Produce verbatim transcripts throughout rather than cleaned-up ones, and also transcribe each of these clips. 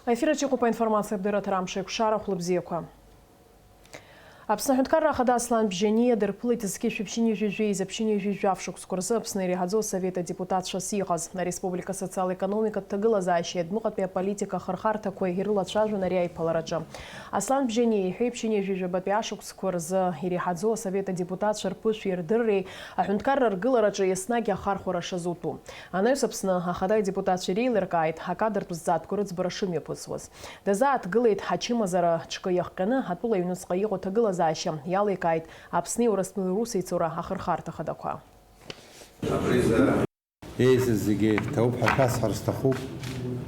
Аефир аҿы иҟоуп аинформациа абдырраҭара амш еиқәшара, хәлыбзиақәа. Аԥсны Аҳәынҭқарра Ахада Аслан Бжьаниа дырԥылеит зқьи жәшәи ԥшьынҩажәи жәеиза ԥшьынҩажәи жәаф шықәсқәа рзы Аԥсны иреиҳаӡоу асовет адепутатцәас иҟаз. Ареспублика асоциал-економикатә ҭагылазаашьеи адәныҟатәи аполитика ахырхарҭақәеи ирылацәажәон ари аиԥылараҿы. Аслан Бжьаниа иҳәеит, ԥшьынҩажәи жәабатәи ашықәсқәа рзы иреиҳаӡоу асовет адепутатцәа рԥышәеи рдырреи аҳәынҭқарра ргылараҿы еснагь ахархәара шазутәу. Анаҩс Аԥсны Ахада адепутатцәа иреилыркааит акадртә зҵаатәқәа рыӡбара шымҩаԥысуаз. Дазааҭгылеит ачымазара ҽкы иахҟьаны атәыла аҩныҵҟа иҟоу аҭагылазаашьа, иаликааит Аԥсни Урыстәылеи русеицура ахырхарҭа хадақәа. Абри за еизаз зегьы ҭабуп ҳәа шәасҳәар сҭахуп.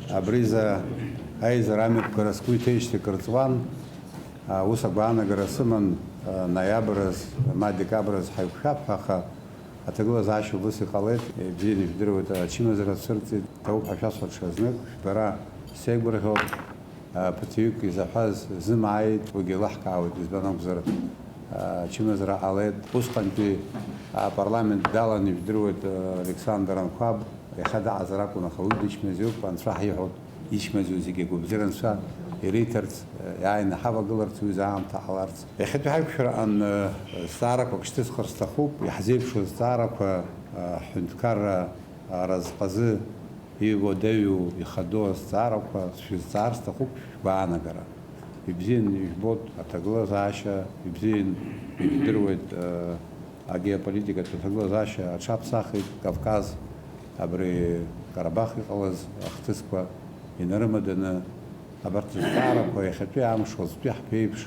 Абри за аизара амҩаԥгара сгәы иҭеижьҭеи кыр ҵуан. Ус агәаанагара сыман, ноиабраз ма декабраз ҳаиқәшәап ҳәа, аха аҭагылазаашьа убыс иҟалеит. Бзианы ижәдыруеит, ачымазара цәырҵит. Ҭабуп ҳәа шәасҳәар ҽазнык, бара сеигәырӷьоит, ԥыҭҩык изаҳәаз зымааит, уигьы еилаҳкаауеит, избан акәзар, ачымазара ҟалеит. Усҟантәи апарламент далан, ижәдыруеит, Александр Анқәаб, иахьа даҟазар акәын, аха уи дычмазаҩуп, анцәа ҳиҳәоит, ичмазаҩу зегьы агәабзиара анцәа ириҭарц, иааины ҳавагыларц, уи изы аамҭа ҟаларц. Иахьатәи ҳаиқәшәараҟны зҵаарақәак шьҭысхыр сҭахуп, иаҳзеиԥшу азҵаарақәа, ҳҳәынҭқарра аразҟазы иуадаҩу, ихадоу азҵаарақәа шәызҵаар сҭахуп шәгәаанагара. Ибзианы ижәбоит аҭагылазаашьа, ибзианы ижәдыруеит, агеополитикатә аҭагылазаашьа аҽаԥсахит, Кавказ, абри Карабах иҟалаз ахҭысқәа инарымаданы, абарҭ рызҵаарақәа иахьатәи амш уаҵәтәи ҳԥеиԥш,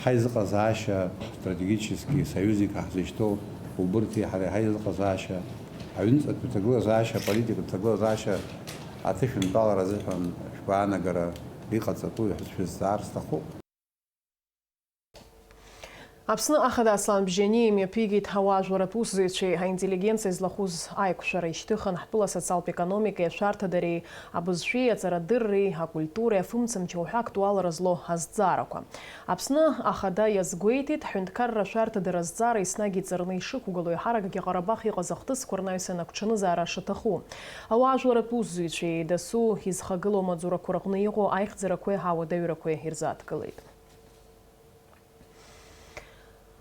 ҳаизыҟазаашьа стратегически союзник ҳзышьҭоу убырҭи ҳареи ҳаизыҟазаашьа, аҩныҵҟатәи ҭагылазаашьа, аполитикатә ҭагылазаашьа аҭышәынтәалара азыҳәан шәгәаанагара иҟаҵатәу шәызҵаар сҭахуп. Аԥсны Ахада Аслан Бжьаниа имҩаԥигеит ауаажәларратә усзуҩцәеи аинтеллигенциеи злахәыз аиқәшәара ишьҭыхын, ҳтәыла асоциалтә економикеи ашәарҭадареи, абызшәеи аҵарадырреи, акультуреи, афымцамчи уҳәа актуалра злоу азҵаарақәа. Аԥсны Ахада иазгәеиҭеит, ҳҳәынҭқарра ашәарҭадара азҵаара еснагь иҵарны ишықәгылоу, еиҳаракгьы Ҟарабах иҟаз ахҭысқәа рнаҩсан агәҽанызаара шаҭаху. Ауаажәларратә усзуҩцәеи дасу изхагылоу амаҵзурақәа рҟны иҟоу аихьӡарақәеи ауадаҩрақәеи ирзааҭгылеит.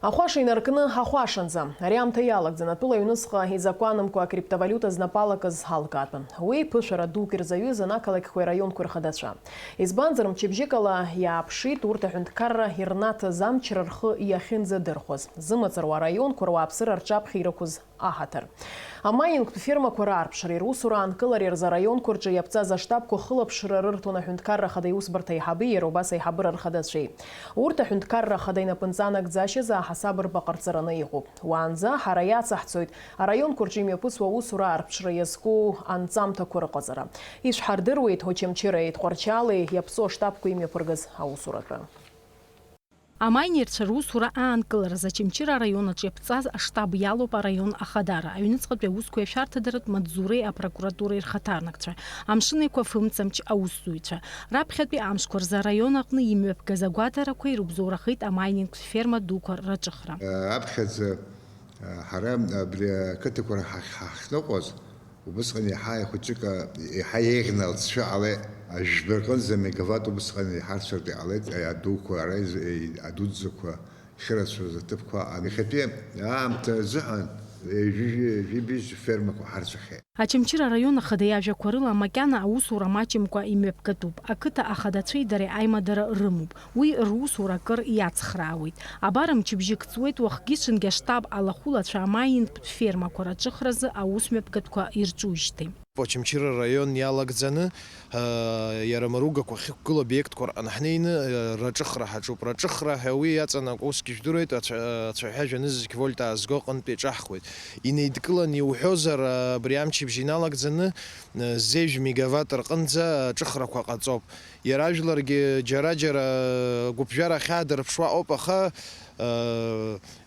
Ахәаша инаркны ахәашанӡа. Ари аамҭа иалагӡан атәыла аҩныҵҟа изакәанымкәа акриптовалиута знапы алакыз алкаатәын. Уи ԥышәара дук ирзаҩызан ақалақьқәеи араионқәеи рхадацәа. Избанзар, мчыбжьыкала иааԥшит урҭ аҳәынҭқарра ирнаҭаз амчра рхы иахьынӡадырхәаз, зымацаруаа араионқәа руааԥсыра рҿаԥхьа ирықәыз аҳаҭыр. Амаининг фермақәа раарԥшреи русура аанкылареи рзы араионқәа рҿы иаԥҵаз аштабқәа хылаԥшра рырҭон аҳәынҭқарра ахада иусбарҭа аиҳаби иара убас аиҳабыра рхадацәеи. Урҭ аҳәынҭқарра ахада инапынҵа анагӡашьазы аҳасаб рбаҟа рҵараны иҟоуп. Уаанӡа ҳара иацаҳҵоит араионқәа рҿы имҩаԥысуа аусура аарԥшра иазку анҵамҭақәа рыҟаҵара. Ишәҳардыруеит Очамчыреи Тҟәарчали иаԥҵоу аштабқәа имҩаԥыргаз аусуратәы. Амаинерцәа русура аанкыларазы Очамчыра араион аҿы иаԥҵаз аштаб иалоуп араион ахадара, аҩныҵҟатәи аусқәеи ашәарҭадаратә маҵзуреи апрокуратуреи рхаҭарнакцәа, Амшын Еиқәа фымцамч аусзуҩцәа. Раԥхьатәи амшқәа рзы араион аҟны имҩаԥгаз агәаҭарақәа ирыбзоурахеит амаининг ферма дуқәа раҿыхра. Аԥхьаӡа ҳара абри ақыҭақәа рахь ҳахьныҟәоз, Убысҟан иаҳа ихәыҷыка, иаҳа еиӷьны алҵшәа ҟалеит. Ажәба рҟынӡа мегаватт убысҟан иҳарцәартә иҟалеит, адуқәа, ара из-, адуӡӡақәа шырацәаз аҭыԥқәа аҟан. Иахьатәи аамҭа азыҳәан ҩажәи, ҩажәи быжь фермақәа ҳарцәахьеит. Очамчыра араион ахада иажәақәа рыла, макьана аусура маҷымкәа имҩаԥгатәуп. Ақыҭа ахадацәеи дареи аимадара рымоуп. Уи русура акыр иацхраауеит. Абар мчыбжьык ҵуеит, уахгьы-ҽынгьы аштаб алахәылацәа амаининг фермақәа раҿыхразы аусмҩаԥгатәқәа ирҿужьҭеи. Очамчыра араион иалагӡаны, ыы, иара амаругақәа ахьықәгылоу обиектқәа рҟны ҳнеины, ыы, раҿыхра ҳаҿуп. Раҿыхра ҳәа уи иаҵанакуа усгьы жәдыруеит, ацәа-, ацәаҳәа жәанызқь вольт аазго аҟынтә иаҿаҳхуеит. Инеидкыланы иуҳәозар, ыы, абри амчыбжь иналагӡаны, ыы, зежә мегаватт рҟынӡа аҿыхрақәа ҟаҵоуп. Иара ажәларгьы џьара-џьара гәыԥжәара ахьаадырԥшуа ауп, аха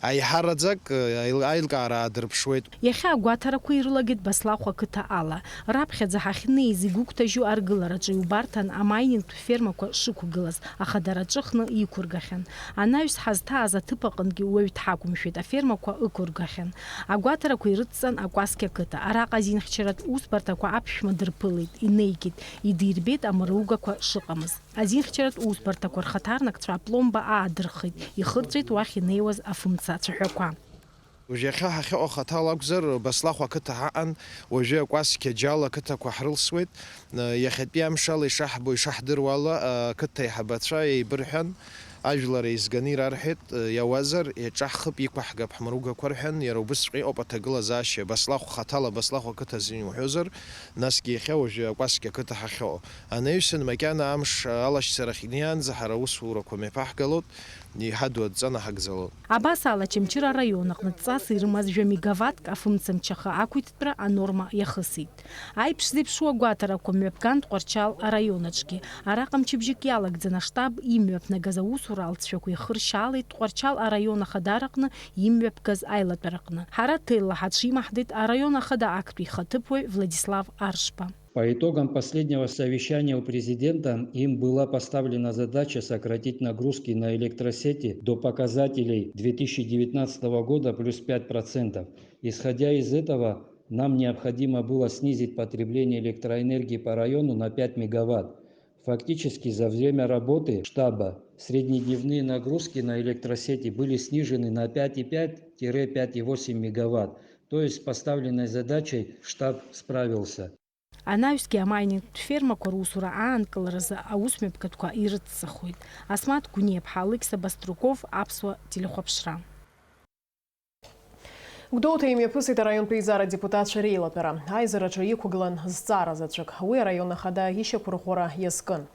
Аиҳараӡак аил-, аилкаара аадырԥшуеит. Иахьа агәаҭарақәа ирылагеит Баслахә ақыҭа ала. Раԥхьаӡа ҳахьнеиз игәыгәҭажьу аргылараҿы иубарҭан амаининг фермақәа шықәгылаз, аха дара ҿыхны иқәыргахьан. Анаҩс ҳазҭааз аҭыԥ аҟынгьы уаҩ дҳақәымшәеит, афермақәа ықәыргахьан. Агәаҭарақәа ирыдҵан Акәасқьа ақыҭа. Араҟа азинхьчаратә усбарҭақәа аԥшәма дырԥылеит, инеигеит, идирбеит амыругақәа шыҟамыз. Азинхьчаратә усбарҭақәа рхаҭарнакцәа апломба аадырххит, ихырҵәеит уахь инеиуаз афымца ацәаҳәақәа. Уажә иахьа ҳахьыҟоу хаҭала акәзар, Баслахә ақыҭа ҳаҟан, уажәы Акәасқьа, Џьал ақыҭақәа ҳрылсуеит. Иахьатәи амшала ишаҳбо, ишаҳдыруа ала, ақыҭа аиҳабацәа еибырҳәан, ажәлар еизганы ирарҳәеит, иауазар, иаҿаҳхып, иқәаҳгап ҳмыругақәа рҳәан, иара убысҵәҟьа иҟоуп аҭагылазаашьа, Баслахә хаҭала, Баслахә ақыҭа азин уҳәозар, насгьы иахьа уажәы Акәасқьа ақыҭа ҳахьыҟоу. Анаҩсан макьана амш алашьцарахь инеиаанӡа ҳара аусурақәа мҩаԥаҳгалоит, еиҳа ду адҵа наҳагӡалоит. Абас ала, Очамчыра араион аҟны ҵас ирымаз жәа мегаваттк афымцамчаха ақәиҭтәра анорма иахысит. Аиԥш зеиԥшу агәаҭарақәа мҩаԥган Тҟәарчал араион аҿгьы. Араҟа мчыбжьык иалагӡан аштаб имҩаԥнагаз аусура алҵшәақәа ихыршьаалеит Тҟәарчал араион ахадараҟны имҩаԥгаз аилатәараҟны. Ҳара ҭелла ҳаҽимаҳдеит араион ахада актәи ихаҭыԥуаҩ Владислав Аршба. По итогам последнего совещания у президента им была поставлена задача сократить нагрузки на электросети до показателей две тысячи девятнадцатого года плюс пять процентов. Исходя из этого, нам необходимо было снизить потребление электроэнергии по району на пять мегаватт. Фактически за время работы штаба среднедневные нагрузки на электросети были снижены на пять и пять-пять и восемь мегаватт. То есть с поставленной задачей штаб справился. Анаҩсгьы амаининг фермақәа русура аанкыларазы аусмҩаԥгатәқәа ирыццахуеит. Асмаҭ Гәниаԥҳа, Алықьса Баструков, Аԥсуа телехәаԥшра. Гәдоуҭа имҩаԥысит араионтә еизара адепутатцәа реилатәара. Аизараҿы иқәгылан зҵаара заҵәык. Уи араион ахада ишьақәырӷәӷәара иазкын.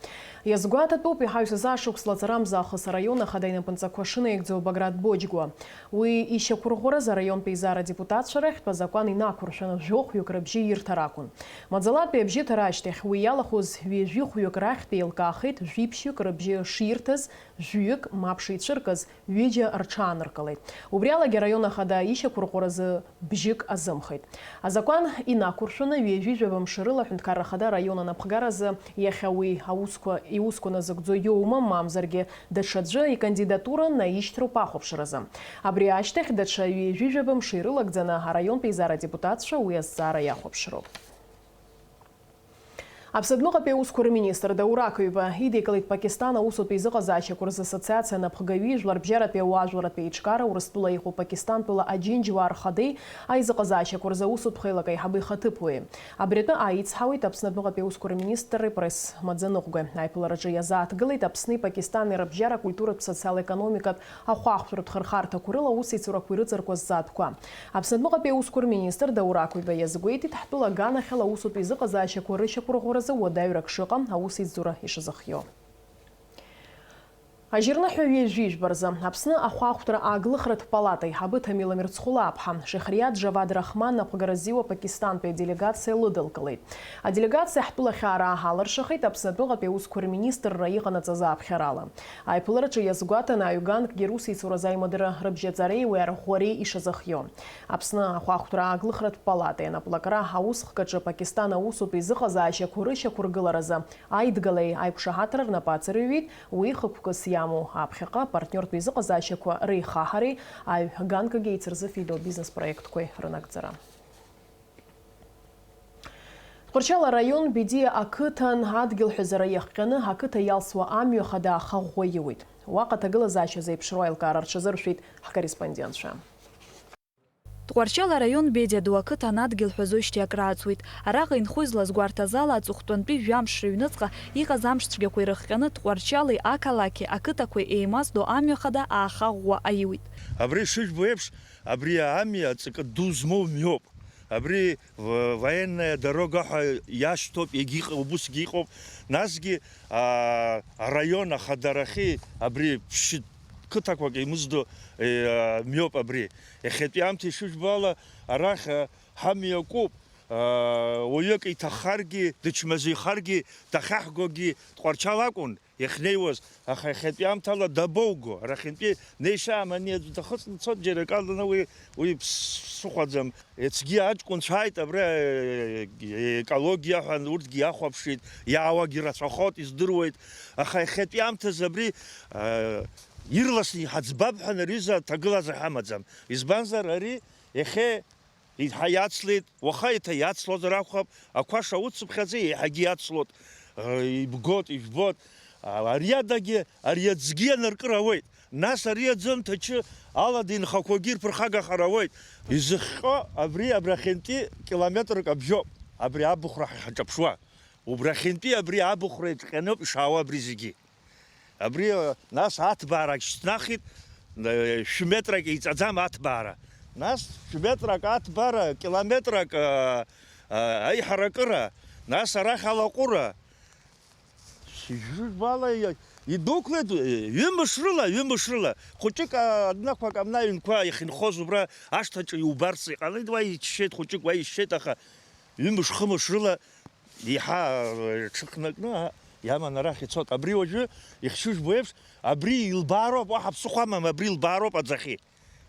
Иазгәаҭатәуп, иҳаҩсыз ашықәс лаҵарамза аахыс араион ахада инапынҵақәа шынаигӡо Баграт Боџьгәа. Уи ишьақәырӷәӷәараз араионтә еизара адепутатцәа рахьтә азакәан инақәыршәаны жәохәҩык рыбжьы ирҭар акәын. Маӡалатәи абжьыҭара ашьҭахь уи иалахәыз ҩажәихәҩык рахьтә еилкаахеит жәиԥшьҩык рыбжьы ширҭаз, жәҩык мап шеицәыркыз, ҩыџьа рҽааныркылеит. Убри алагьы араион ахада ишьақәырӷәӷәаразы бжьык азымхеит. Азакәан инақәыршәаны, ҩажәи жәаба мшы рыла аҳәынҭқарра ахада араион анапхгаразы иахьа уи аусқәа, иусқәа назыгӡо иоума, мамзаргьы даҽаӡәы икандидатура наишьҭроуп ахәаԥшразы. Абри ашьҭахь даҽа ҩажәи жәаба мшы ирылагӡаны араионтә еизара адепутатцәа уи азҵаара иахәаԥшроуп. Аԥсны адәныҟатәи аусқәа рминистр Даур Ақыҩба идикылеит Пакистан аусутә еизыҟазаашьақәа рзы ассоциациа анапхгаҩи жәларбжьаратәи ауаажәларратәи еиҿкаара Урыстәыла иҟоу Пакистантәыла аџьынџьуаа рхадеи аизыҟазаашьақәа рзы аусутә хеилак аиҳабы ихаҭыԥуаҩи. Абри атәы аицҳауеит Аԥсны адәныҟатәи аусқәа рминистр ипресс маӡаныҟәгаҩ. Аиԥылараҿы иазааҭгылеит Аԥсни Пакистани рыбжьара акультуратә, социал-економикатә, ахәаахәҭратә хырхарҭақәа рыла аусеицурақәа ирыҵаркуаз зҵаатәқәа. Аԥсны адәныҟатәи аусқәа рминистр Даур Ақыҩба иазгәеиҭеит, ҳтәыла аганахьала аусутә еизыҟазаашьақәа рышьақәырӷәӷәаразы уадаҩрак шыҟам, аусеицура ишазыхиоу. Ажьырныҳәа ҩажәи жәба рзы Аԥсны ахәаахәҭра ааглыхратә палата аиҳабы Ҭамила Мирцхәлаԥҳа Шехриад Џьавад Раҳман напхгара ззиуа Пакистантәи аделегациа лыдылкылеит. Аделегациа ҳтәыла ахьаара алыршахеит Аԥсны адәныҟатәи аусқәа рминистрра иҟанаҵаз ааԥхьарала. Аиԥылараҿы иазгәаҭан аҩганкгьы русеицуразы аимадара рыбжьаҵареи уи арӷәӷәареи ишазыхио. Аԥсны ахәаахәҭра ааглыхратә палатеи анаплакра аусхкаҿы Пакистан аусутә еизыҟазаашьақәа рышьақәыргыларазы аидгылеи аиқәшаҳаҭра рнапы ацырҩит, уи хықәкыс иамоу аԥхьаҟа апартниортә еизыҟазаашьақәа реихаҳареи аҩ-ганкгьы еицырзыфеидоу абизнес проектқәеи рынагӡара. Тҟәарчал араион Бедиа ақыҭан адгьылҳәазара иахҟьаны ақыҭа иалсуа амҩа хада ахаӷәӷәа иуит. Уаҟа аҭагылазаашьа зеиԥшроу аилкаара рҽазыршәеит ҳкорреспондентцәа. Тҟәарчал араион Бедиа ду ақыҭан адгьыл ҳәазоижьҭеи акрааҵуеит. Араҟа инхо излазгәарҭаз ала, аҵыхәтәантәи жәамш рыҩныҵҟа иҟаз амш цәгьақәа ирыхҟьаны Тҟәарчали ақалақьи ақыҭақәеи еимаздо амҩа хада аахаӷәӷәа аиуит. Абри шыжәбо еиԥш, абри амҩа ҵакы ду змоу мҩоуп. Абри в-, военная дорога ҳәа иашьҭоуп, егьыҟоуп, убысгьы иҟоуп. Насгьы, аа, араион ахадарахьы абри ԥшьытә қыҭақәак еимыздо, е, мҩоуп абри. Иахьатәи аамҭа ишыжәбо ала, арахь, а, ҳамҩа акуп. Уаҩык иҭаххаргьы, дычмазаҩхаргьы, дахьаҳгогьы Тҟәарчал акәын иахьнеиуаз, аха иахьатәи аамҭала дабоуго, арахьынтәи неишаам ани аӡә дахыҵны дцоит, џьара акала уи, уи ԥс-, ԥсыхәаӡам. Ецгьы аҷкәынцәа ааит абра, э, э, экологиа ҳәа, урҭгьы иахәаԥшит, иаауагьы рацәахоит, издыруеит, аха иахьатәи аамҭазы абри, э, ирласны иҳаӡбап ҳәа ари аҩыза аҭагылазаашьа ҳамаӡам. Избанзар, ари иахьа еиҭа иацлеит, уаха еиҭа иацлозар акәхап, ақәа шауцыԥхьаӡа еиҳагьы иацлоит, э, ибгоит, ижәбоит. А, ари адагьы, ари аӡгьы анаркыр ауеит. Нас ари аӡы анҭачы алада инхақәагьы ирԥырхагахар ауеит. Изыхҟьо абри абрахьынтәи километрак абжьоуп, абри абыхәра ҳаҿаԥшуа. Убрахьынтәи абри абыхәра иҿҟьаноуп ишаауа абри зегьы. Абри, э, нас аҭбаарак шьҭнахит, э, шәметрак еиҵаӡам аҭбаара. Нас шәметрак аҭбаара, километрак, э, э, аиҳаракыра, нас арахь алаҟәыра. Шьыжьбала иа-, идәықәлеит, ҩымш рыла, ҩымш рыла. Хәыҷык, а, адәнақәа, акамна аҩнқәа иахьынхоз убра ашҭаҿы иубарц иҟалеит, уа иччеит, хәыҷык уа ишьшеит, аха ҩымш-хымш рыла еиҳа, а, рҽыхнакны, а, иаман арахь ицоит. Абри уажәы ихьшьыжьбо еиԥш, абри илбаароуп, уаҳа ԥсыхәа амам, абри илбаароуп аӡахьы.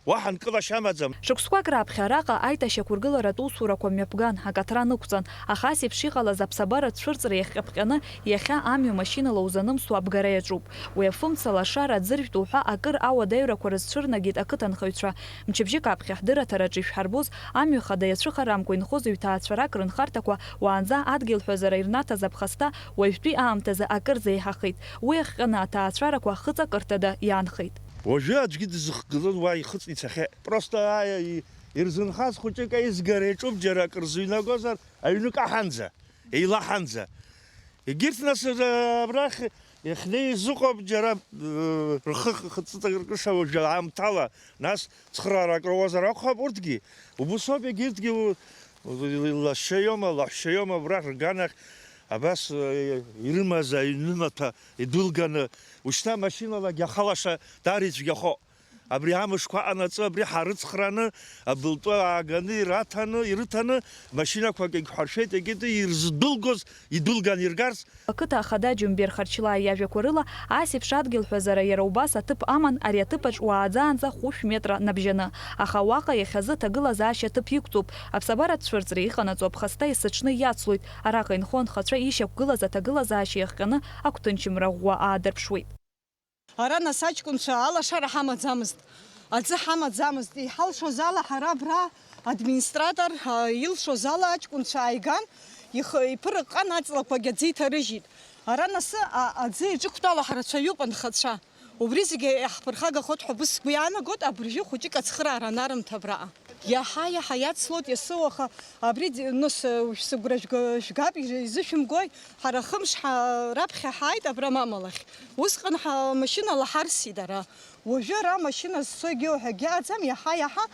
Уаҳа нкылашьа амаӡам. Шықәсқәак раԥхьа араҟа аиҭашьақәыргыларатә усурақәа мҩаԥган, акаҭра нықәҵан, аха ас еиԥш иҟалаз аԥсабаратә цәырҵра иахҟьаԥҟьаны, иахьа амҩа машьынала узанымсуа абгара иаҿуп. Уи афымца лашара аӡыржәтә уҳәа акыр ауадаҩрақәа рызцәырнагеит ақыҭанхаҩцәа. Мчыбжьык аԥхьа ҳдырраҭараҿы ишәҳарбоз, амҩа хада иацәыхарамкәа инхоз ҩҭаацәарак рынхарҭақәа уаанӡа адгьылҳәазара ирнаҭаз аԥхасҭа уажәтәи аамҭазы акыр зеиҳахеит. Уи ахҟьаны аҭаацәарақәа хыҵакырҭада иаанхеит. Уажәы аӡәгьы дызхгылон уа ихыҵны ицахьеит. Просто, ааи, и-, ирзынхаз хәыҷык аизгара иаҿуп, џьара акыр зыҩнагозар, аҩны каҳанӡа, еилаҳанӡа. Егьырҭ нас, э, абрахь иахьнеиз ыҟоуп, џьара, э, рхы х-, хыҵыҵакыркыша уажәы аамҭала, нас цхыраарак роуазар акәхап урҭгьы. Убыс ауп егьырҭгьы, у-, у-, лашьа иоума, лаҳәшьа иоума, абрахь рганахь абас, э, ирымаз аҩнымаҭәа идәылганы, ушьҭа машьыналагьы ахалаша даара ицәгьахо. Абри амышқәа аҟанаҵы, абри ҳарыцхрааны, абылтәы ааганы, ираҭаны, ирыҭаны, машьынақәак егьҳәаршәеит, егьыты ирзыдәылгоз идәылган иргарц. Ақыҭа ахада Џьумбер Харчылаа иажәақәа рыла, ас еиԥш адгьылҳәазара иара убас аҭыԥ аман, ари аҭыԥаҿ уааӡаанӡа хәышә метра набжьаны. Аха уаҟа иахьазы аҭагылазаашьа аҭыԥ иқәҵоуп. Аԥсабаратә цәырҵра иҟанаҵо аԥхасҭа есыҽны иацлоит. Араҟа инхон нхацәа ишьақәгылаз аҭагылазаашьа иахҟьаны агәҭынчымра ӷәӷәа аадырԥшуеит. Ара нас аҷкәынцәа алашара ҳамаӡамызт, аӡы ҳамаӡамызт, иҳалшоз ала ҳара абра администратор, а, илшоз ала аҷкәынцәа ааиган, ихы, иԥырыҟҟан аҵлақәагь аӡы иҭарыжьит. Ара нас, а, аӡы иаҿықәтәало ҳрацәаҩуп анхацәа. Убри зегьы иаҳԥырхагахоит ҳәа убыс сгәы иаанагоит, абыржәы хәыҷык ацхыраара анарымҭа абраҟа. Иаҳа-иаҳа иацлоит иацы уаха, абри ди-, нус, э, шәсыгәра жәга-, жәгап, изы-, изышәымгои, ҳара хымш ҳа-, раԥхьа ҳааит абра Мамалахь. Усҟан ҳа-, машьынала ҳарсит ара. Уажәы ара машьына зцогьы уҳәагьы аӡам, иаҳа-иаҳа,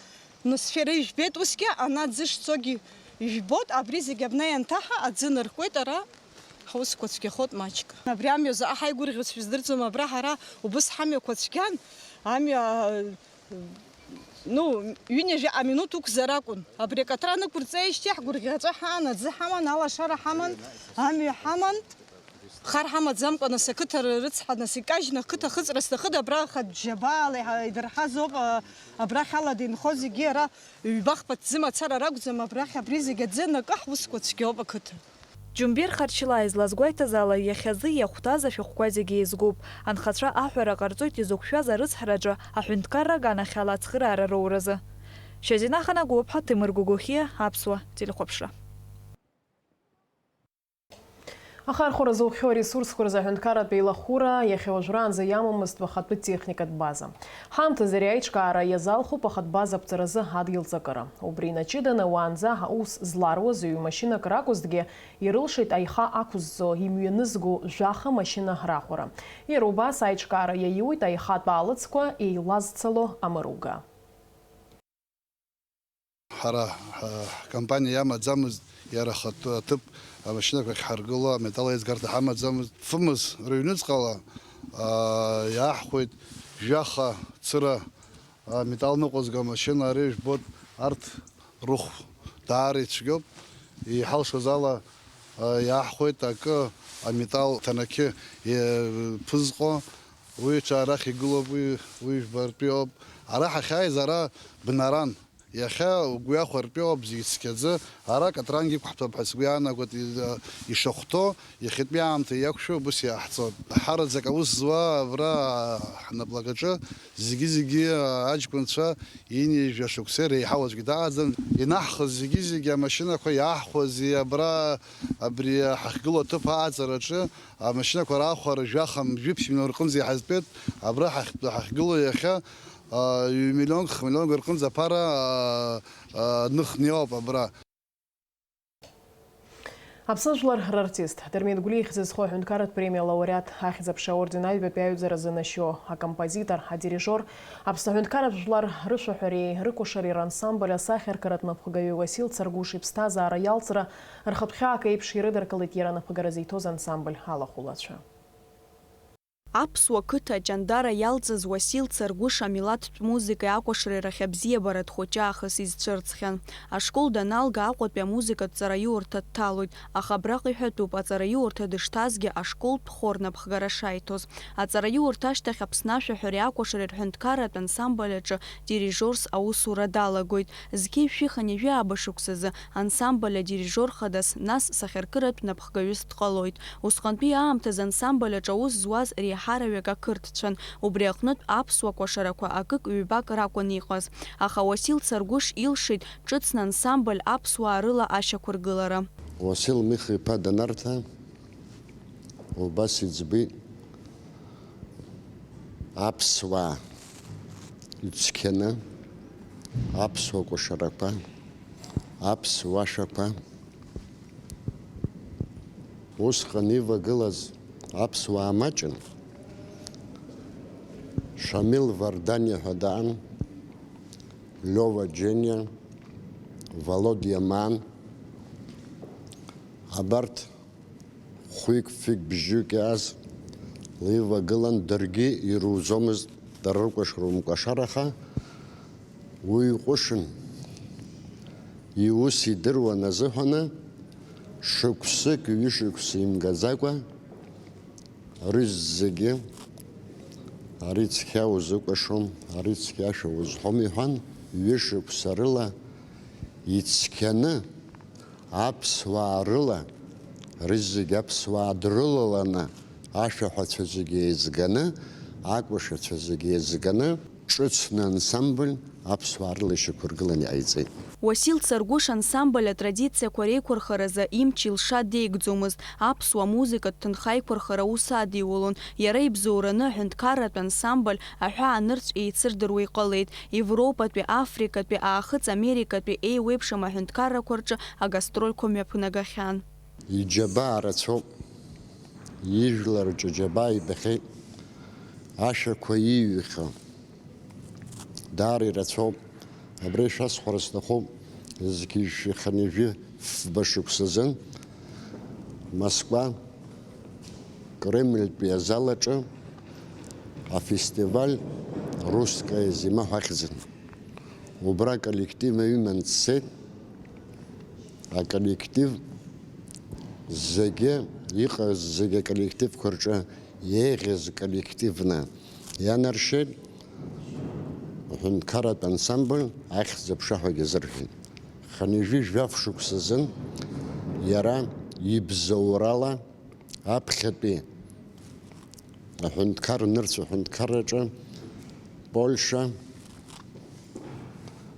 нус, шәара ижәбеит, усгьы ана аӡы шцогьы ижәбоит, абри зегь абна ианҭаҳа, аӡы ныркуеит ара, ҳусқәа цәгьахоит маҷк. Абри амҩа заҟа ҳаигәырӷьоз шәыздырӡом, абра ҳара убыс ҳамҩақәа цәгьан, амҩа, ну, ҩынҩажәаҟа минуҭ уқәзар акәын. Абри акаҭра нықәырҵеижьҭеи ҳгәырӷьаҵәа ҳаан, аӡы ҳаман, алашара ҳаман, амҩа ҳаман. Хар ҳамаӡамкәа, нас, ақыҭа рыцҳа, нас, икажьны ақыҭа хыҵра сҭахыда, абра хатә џьабаала иҳа-, идырҳазоуп, а, абрахь алада инхо зегьы ара ҩба-хԥа ҭӡы мацара ракәӡам, абрахь абри зегь аӡы анакы ҳусқәа цәгьоуп ақыҭа. Џьумбер Харчылаа излазгәеиҭаз ала, иахьазы иахәҭаз ашәҟәқәа зегьы еизгоуп. Анхацәа аҳәара ҟарҵоит изықәшәаз арыцҳараҿы аҳәынҭқарра аганахьала ацхыраара роуразы. Шьазина Ханагәыԥҳа, Ҭемыр Гогохиа, Аԥсуа телехәаԥшра. Ахархәара зухьоу аресурсқәа рзы аҳәынҭқарратә еилахәыра иахьа уажәраанӡа иамамызт уахатәы техникатә база. Ҳамҭазы ари аиҿкаара иазалхуп ахатә база аԥҵаразы адгьыл ҵакыра. Убри инаҷыданы уаанӡа аус зларуаз ҩ-машьынак ракәызҭгьы, ирылшеит аиха ақәызҵо, имҩанызго жәаха машьына раӷәра. Иара убас аиҿкаара иаиуит аихатә аалыҵқәа еилазцало амаруга. Ҳара ҳ-, ҳкомпаниа иамаӡамызт иара ахатә аҭыԥ, амашьынақәа ахьҳаргыло аметал еизгарҭа ҳамаӡамызт. Фымз рыҩнуҵҟала, аа, иааҳхәеит жәаха цыра, аметал ныҟәызго амашьына, ари жәбоит, арҭ рыхә даара ицәгьоуп. Иҳалшоз ала, а, иаҳхәеит акы, аметал ҭанақьы иаԥызҟо, уи ҽа арахь игылоуп, уи, уи жәбартәиоуп. Ара ҳахьааиз, ара бнаран. Иахьа угәы иахәартәиоуп, зегь цқьаӡы. Ара Катрангьы иқәҳҭәап ҳәа сгәы иаанагоит, и-, ишахәҭоу, иахьатәи аамҭа иақәшәо убыс иаҳҵоит. Ҳараӡак аус зуа абра ҳнаплакаҿы зегьы-зегьы аҷкәынцәа инеижәа шықәса реиҳау аӡәгьы дааӡам. Инаҳхыз зегьы-зегьы амашьынақәа иаҳхәази абра, абри ҳахьгылоу аҭыԥ ааҵараҿы амашьынақәа раахәара жәаха, жәиԥшь миллион рҟынӡа иҳазтәеит. Абра ҳахь-, ҳахьгылоу иахьа, а, ҩ-миллионк, х-миллионк рҟынӡа аԥара, а, а, ныхны иоуп абра. Аԥсны жәлар рартист, Дырмит Гәлиа ихьӡ зху аҳәынҭқарратә премиа лауреат, Ахьӡ-аԥша аорден аҩбатәи аҩаӡара занашьоу акомпозитор, адирижиор, Аԥсны аҳәынҭқарратә жәлар рышәаҳәареи рыкәашареи рансамбль асахьаркыратә напхгаҩы Уасил Царгәыш иԥсҭазаара иалҵра рхатә хьаак еиԥш ирыдыркылеит иара напхгара зиҭоз ансамбль алахәылацәа. Аԥсуа қыҭа аҷандара иалҵыз Уасил Царгәыш амилаҭтә музыкеи акәашареи рахь абзиабаратә хәыҷы аахыс изцәырҵхьан. Ашкол даналга, Аҟәатәи амузыкатә ҵараиурҭа дҭалоит, аха абраҟа иҳәатәуп, аҵараиурҭа дышҭазгьы ашколтә хор напхгара шаиҭоз. Аҵараиурҭа ашьҭахь Аԥсны ашәаҳәареи акәашареи рҳәынҭқарратә ансамбль аҿы дирижиорс аусура далагоит. Зқьи жәшәи хынҩажәи ааба шықәсазы ансамбль адирижиор хадас, нас сахьаркыратә напхгаҩыс дҟалоит. Усҟантәи аамҭазы ансамбль аҿы аус зуаз реиҳараҩык ақырҭцәан, убри аҟнытә аԥсуа кәашарақәа акык-ҩбак ракәын иҟаз. Аха Уасил Царгәыш илшеит ҿыцны ансамбль аԥсуаа рыла ашьақәыргылара. Уасил Миха-иԥа данарҭа, убас иӡбеит, аԥсуаа ицқьаны, аԥсуа кәашарақәа, аԥсуа ашәақәа, усҟан ивагылаз аԥсуаа маҷын. Шамил Варданиа ҳәа даан, Лиова Џьениа, Володиа Маан, абарҭ хәҩык, фҩык, бжьҩык иааз леивагылан, даргьы ируӡомызт, дара рыкәашара умкәашараха, уи иҟәышын, иус идыруан азыҳәаны, шықәсык, ҩышықәса имгаӡакәа, рызегьы, ари цқьа узыкәашом, ари цқьа ашәа узҳәом, иҳәан, ҩышықәса рыла ицқьаны, аԥсуаа рыла, рызегь аԥсуаа дрылаланы, ашәаҳәацәа зегьы еизганы, акәашацәа зегьы еизганы, ҿыцны ансамбль аԥсуаа рыла ишьақәыргыланы иҟаиҵеит. Уасил Царгәыш ансамбль атрадициақәа реиқәырхаразы имч-илша деигӡомызт, аԥсуа музыкатә ҭынха аиқәырхара аус адиулон, иара ибзоураны аҳәынҭқарратә ансамбль аҳәаа нырцә еицырдыруа иҟалеит, Европатәи, Африкатәи, Аахыҵ Америкатәи еиуеиԥшым аҳәынҭқаррақәа рҿы агастрольқәа мҩаԥнагахьан. Иџьабаа рацәоуп, ижәлар рҿы џьабаа ибахьеит, ашәақәа ииҩхьоу даара ирацәоуп. Абри шәасҳәара сҭахуп, зқьи жәшәи хынҩажәи фба шықәсазын Москва Кремльтәи азал аҿы афестиваль Русская зима ҳәа ахьӡын. Убра аколлектив аҩыман дцеит. Аколлектив зегьы, иҟаз зегьы аколлективқәа рҿы еиӷьыз коллективны ианаршьеит. Аҳәынҭқарратә ансамбль Ахьӡ-аԥша ҳәагьы азырҳәеит. Хынҩажәи жәаф шықәсазын иара ибзоурала аԥхьатәи аҳәынҭқар, нырцә аҳәынҭқарраҿы Польша,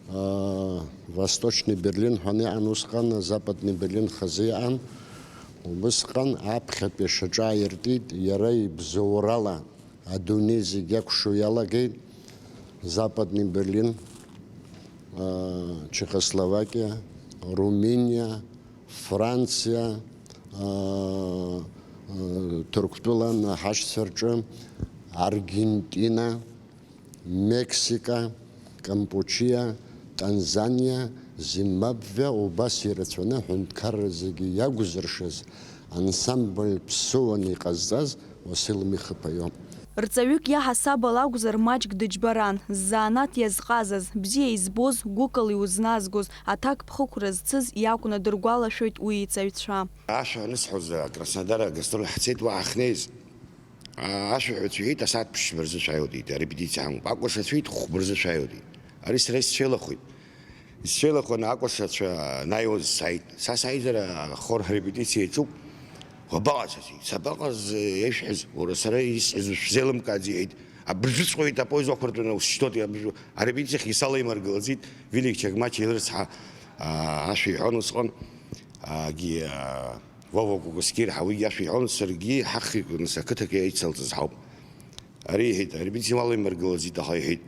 аа, Восточный Берлин ҳәа иҟан усҟан, Западный Берлин хазы иҟан. Убысҟан аԥхьатәи шаҿааиртит, иара ибзоурала адунеи зегь иакәшо иалагеит. Западный Берлин, аа, Чехословакиа, Румыниа, Франциа, аа, аа, Ҭырқәтәылан ҳашьцәа рҿы, Аргентина, Мексика, Кампучиа, Танзаниа, Зимбабве, убас ирацәаны аҳәынҭқарра зегьы иагәзыршаз ансамбль ԥсыуаны иҟазҵаз Уасил Михаԥа иоуп. Рҵаҩык иаҳасабала акәзар, маҷк дыџьбаран, ззанааҭ иазҟазаз, бзиа избоз, гәыкала иузназгоз, аҭакԥхықәра зцыз иакәны дыргәалашәоит уи иҵаҩцәа. Ашәа анысҳәоз, Краснодар агастроль ҳцеит, уа ҳахьнеиз, а, ашәаҳәаҩцәа иҳәеит, асааҭ ԥшьба рзы шәааиуеит, арепетициа ҳамоуп. Акәашацәа иҳәеит, хәба рзы шәааиуеит. Ари сара исцәеилахоит. Исцәеилахоны акәашацәа анааиуаз сааит. Са сааизар, ахор ҳрепетициа иаҿуп. Уабаҟаз, сасик? Сабаҟаз, ишәҳәаз? Уара, сара исҳәаз шәзеилымкааӡеит, иҳәеит. Абыржәыҵәҟьа апоезд уақәыртәаны усшьҭоуп, абыржәы-, арепетициахь исалеимыргылаӡеит, Вилик Чагмач илырцҳа, аа, ашәа иҳәон усҟан, аагьы, аа, Вова Кукускир ҳәа уигьы ашәа иҳәон, саргьы ҳахҩыкны сақыҭак еицалҵыз ҳауп. Ари иҳәеит, арепетициа уалеимыргылаӡеит, аха иҳәеит,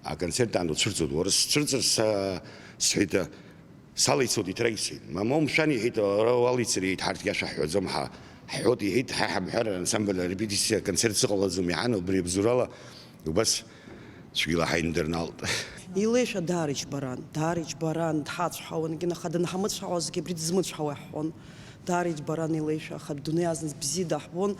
аконцерт аан уцәырҵуеит, уара сцәырҵыр са, сҳәеит, салеицуеит, иҭра ицеит. Мамоу, мшәан, иҳәеит, ара уалеицыр, иҳәеит, ҳарҭгьы ашәа ҳҳәаӡом, ҳа, ҳҳәоит, иҳәеит, ҳа ҳамҳәар, ансамбль арепетициа аконцерт сыҟалаӡом, иҳәан, убри абзоурала убас цәгьала ҳаинадырналт. Илеишәа даара иџьбаран, даара иџьбаран, дҳацәҳауан, егьин, аха данҳамыцәҳауазгьы абри дызмыцәҳауа иаҳҳәон. Даара иџьбаран илеишәа, аха адунеи азна бзиа даҳбон.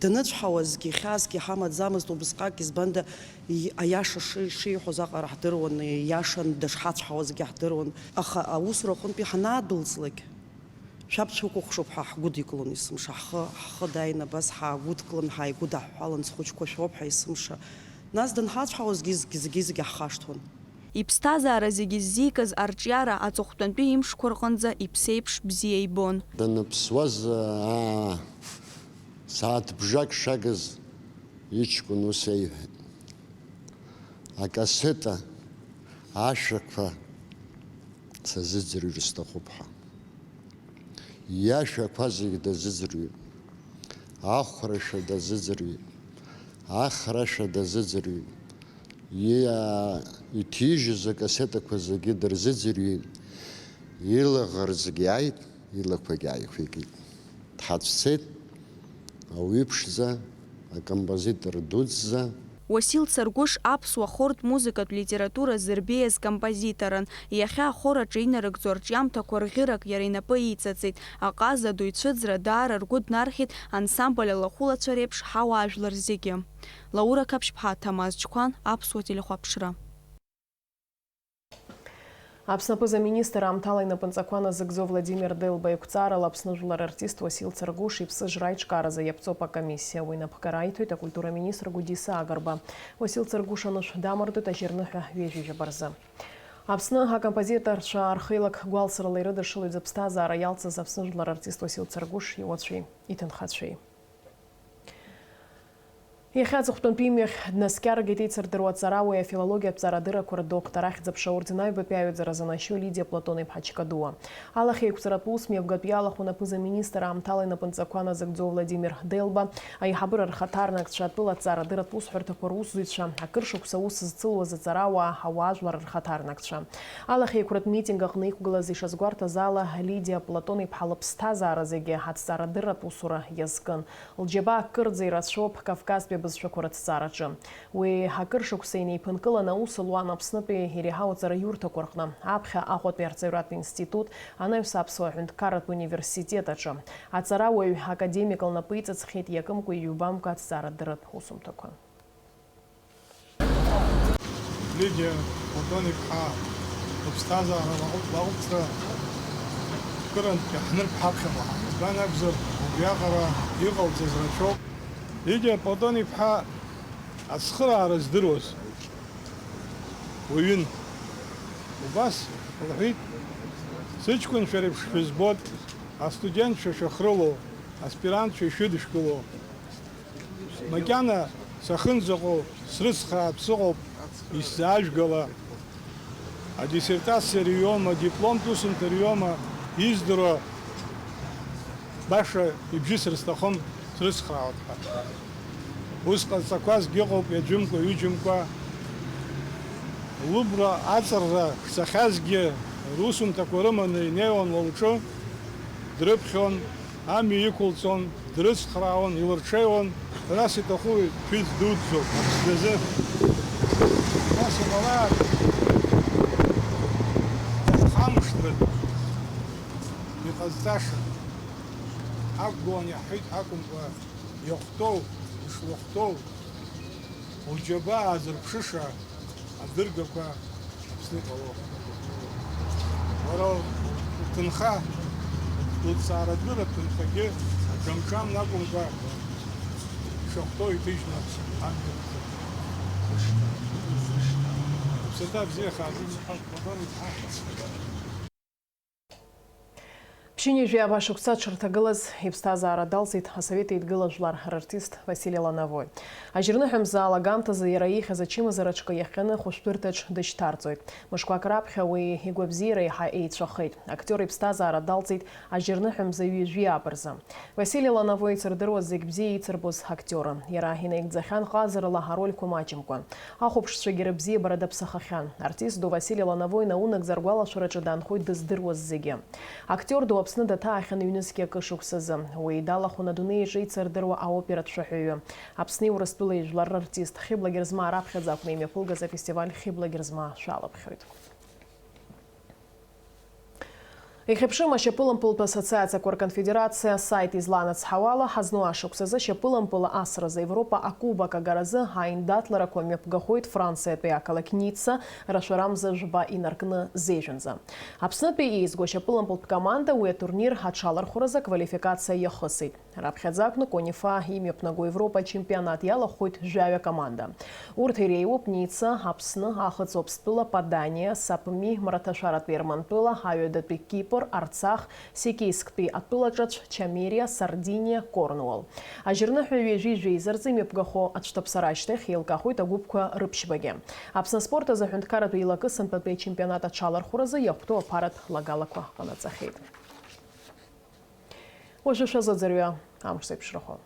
Даныцәҳауазгьы, хьаасгьы ҳамаӡамызт убысҟак, избанда, и-, аиаша ши-, шиҳәоз аҟара ҳдыруан, ииашан дышҳацәҳауазгьы ҳдыруан. Аха аусура аҟынтәи ҳанаадәылҵлак, шәаб дшәыкәыхшоуп ҳәа ҳгәыдикылон есымша. Ҳхы, ҳхы дааины абас ҳаагәыдкылан, ҳааигәыдаҳҳәалан, зхәыҷқәа шәоуп ҳәа есымша. Нас данҳацәҳауазгьы зегь-, зегьы-зегьы ҳхашҭуан. Иԥсҭазаара зегьы ззикыз арҿиара аҵыхәтәантәи имшқәа рҟынӡа иԥсеиԥш бзиа ибон. Даныԥсуаз, аа, сааҭ бжак шагыз иҷкәын ус иҳәеит, акассета ашәақәа сазыӡырҩыр сҭахуп ҳәа. Иашәақәа зегь дазыӡырҩит. Ахәрашәа дазыӡырҩит. Ахрашәа дазыӡырҩит. Иа-, иҭижьыз акассетақәа зегьы дырзыӡырҩит. Илаӷырӡгьы ааит, илақәагьы ааиқәикит. Дҳацәцеит ауаҩы ԥшӡа, акомпозитор дуӡӡа. Уасил Царгәыш аԥсуа хортә музыкатә литература зырбеиаз композиторын. Иахьа ахор аҿы инарыгӡо арҿиамҭақәа рӷьырак иара инапы иҵаҵеит. Аҟаза ду ицәыӡра даара ргәы днархьит ансамбль Алахәылацәа реиԥш ҳауаажәлар зегьы. Лаура Қаԥшьԥҳа, Ҭамаз Чқәан, Аԥсуа телехәаԥшра. Аԥсны аԥыза-министр аамҭала инапынҵақәа назыгӡо Владимир Делба еиқәҵарала Аԥсны жәлар артист Уасил Царгәыш иԥсыжра аиҿкааразы иаԥҵоуп акомиссиа. Уи напхгара аиҭоит акультура министр Гәдиса Агрба. Уасил Царгәыш анышә дамыртит ажьырныҳәа ҩажәижәаба рзы. Аԥсны акомпозиторцәа рхеилак гәалсрала ирыдыршылоит зыԥсҭазаара иалҵыз Аԥсны жәлар артист Уасил Царгәыш иуацәеи иҭынхацәеи. Иахьа аҵыхәтәантәи имҩахь днаскьаргеит еицырдыруа аҵарауаҩ, афилологиатә ҵарадыррақәа рдоктор, ахьӡ-аԥша аорден аҩбатәи аҩаӡара занашьоу Лидиа Платон-иԥҳа Чкадуа. Алахьеиқәҵаратә ус мҩаԥгатәи иалахәын аԥыза-министр аамҭала инапынҵақәа назыгӡо Владимир Делба, аиҳабыра рхаҭарнакцәа, атәыла аҵарадырратә усҳәарҭақәа русзуҩцәа, акыр шықәса аус зцылуаз аҵарауаа, ауаажәлар рхаҭарнакцәа. Алахьеиқәратә митинг аҟны иқәгылаз ишазгәарҭаз ала, Лидиа Платон-иԥҳа лыԥсҭазаара зегьы аҭҵаарадырратә усура иазкын. Лџьабаа кырӡа ирацәоуп Кавказтәи абызшәақәа рыҭҵаараҿы. Уи акыр шықәса инеиԥынкылан аус луан Аԥснытәи иреиҳау аҵараиурҭақәа рҟны, аԥхьа Аҟәатәи арҵаҩратә институт, анаҩс Аԥсуа аҳәынҭқарратә университет аҿы. Аҵарауаҩ академик лнапы иҵыҵхьеит иакымкәа-иҩбамкәа аҭҵаарадырратә усумҭақәа. Лидиа Платон-иԥҳа лыԥсҭазаара лаҟә-, лаҟәыҵра кырынтә иаҳнырп ҳаԥхьаҟа. Избан акәзар, убриаҟара иҟалҵаз рацәоуп. Лидиа Платон-иԥҳа ацхыраара здыруаз уаҩын. Убас лҳәит, сыҷкәынцәа реиԥш шәызбоит, астудентцәа шәахрылоу, аспирантцәа ишәыдышәкылоу. Макьана сахынӡаҟоу срыцхраап, сыҟоуп исзаажәгала. Адиссертациа риоума, адипломтә усумҭа риоума, издыруа баша ибжьысыр сҭахым, срыцхраауеит ҳәа. Ус ҟазҵақәазгьы ыҟоуп, ҩаӡәымкәа, ҩыџьамкәа. Лыбла аҵарра шцахьазгьы, русумҭақәа рыманы инеиуан лылҿы, дрыԥхьон, амҩа иқәылҵон, дрыцхраауан, илырҽеиуан, ҳәарас иҭаху ишәыӡ дуӡӡоуп Аԥсны азы. Нас иҟалааит, хамышҭратә иҟазҵаша. Ҳақәгылан иаҳҳәеит ҳакәымкәа, иахәҭоу, ишлахәҭоу, Уџьабаа зырԥшыша адыргақәа Аԥсны иҟало. Уара уҭынха, уҭҵаарадырратә ҭынхагьы аҿамҿамн акәымкәа, ишахәҭоу иҭыжьны амҩа. Уԥсаҭа бзиа хаазы. Ԥшьынҩажәи ааба шықәса дшырҭагылаз иԥсҭазаара далҵит асовет еидгыла жәлар рартист Васили Лановои. Ажьырныҳәамза алагамҭазы иара ихьыз ачымазараҿкы иахҟьаны хәышәтәырҭаҿ дышьҭарҵоит. Мышқәак раԥхьа уи игәабзиара еиҳа еицәахеит. Актиор иԥсҭазаара далҵит ажьырныҳәамза ҩажәи ааба рзы. Васили Лановои ицырдыруаз зегь бзиа ицырбоз актиорын. Иара инаигӡахьан ҟазарала арольқәа маҷымкәа. Ахәаԥшцәагьы рыбзиабара даԥсахахьан. Артист ду Васили Лановои наунагӡа ргәалашәараҿы даанхоит дыздыруаз зегьы. Актиор ду Аԥсны даҭаахьан ҩнызқьи акы шықәсазы. Уи далахәын адунеи аҿы ицырдыруа аоператә шәаҳәаҩы. Аԥсни Урыстәылеи жәлар рартист Хьыбла Герзмаа раԥхьаӡа акәны имҩаԥылгаз афестиваль Хьыбла Герзмаа шәалаԥхьоит. Ихьыԥшым ашьапылампылтә ассоциациақәа рконфедерациа асайт изланацҳауала, ҳазну ашықәсазы ашьапылампыл асразы Европа акубок агаразы аиндаҭларақәа мҩаԥгахоит Франциатәи ақалақь Ницца, рашәарамза жәба инаркны зежәанӡа. Аԥснытәи еизго ашьапылампылтә команда уи атурнир аҽалархәразы аквалификациа иахысит. Раԥхьаӡа акәны Конифа имҩаԥнаго Европа ачемпионат иалахәхоит жәаҩа команда. Урҭ иреиуоуп Ница, Аԥсны, Ахыҵ Уаԥстәыла, Паданиа, Сапми, Мраҭашәаратәи Ермантәыла, Аҩадатәи Кипр, Арцах, Сикийсктәи атәылаҿацә, Чамериа, Сардиниа, Корнуолл. Ажьырныҳәа ҩажәи жәеиза рзы имҩаԥгахо ацәҭаԥсара ашьҭахь еилкаахоит агәыԥқәа рыԥшьбагьы. Аԥсны аспорт азы аҳәынҭқарратә еилакы сынтәатәи ачемпионат аҽалархәразы иахәҭоу аԥаратә лагалақәа ҟанаҵахьеит. Уажәы шәазыӡырҩы амш зеиԥшрахо.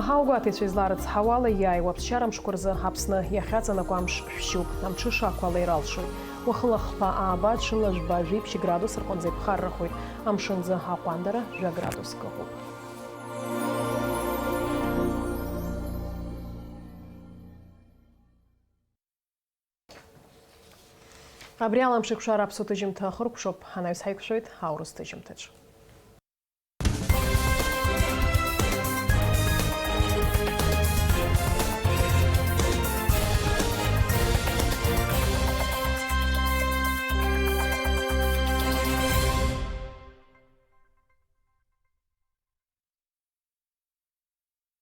Аҳауагәаҭаҩцәа изларыцҳауала, иааиуа аԥсшьара мшқәа рзы Аԥсны иахьаҵанакуа амш шәшьуп, амҽыша ақәа ала иралшоит. Уахыла хԥа ааба, ҽынла жәба, жәиԥшь градус рҟынӡа иԥхаррахоит, амшынӡы аҟәандара жәа градуск ыҟоуп. Абри ала амшеиқәшара аԥсуа ҭыжьымҭа ахыркәшоуп, анаҩс ҳаиқәшәоит аурыс ҭыжьымҭаҿ.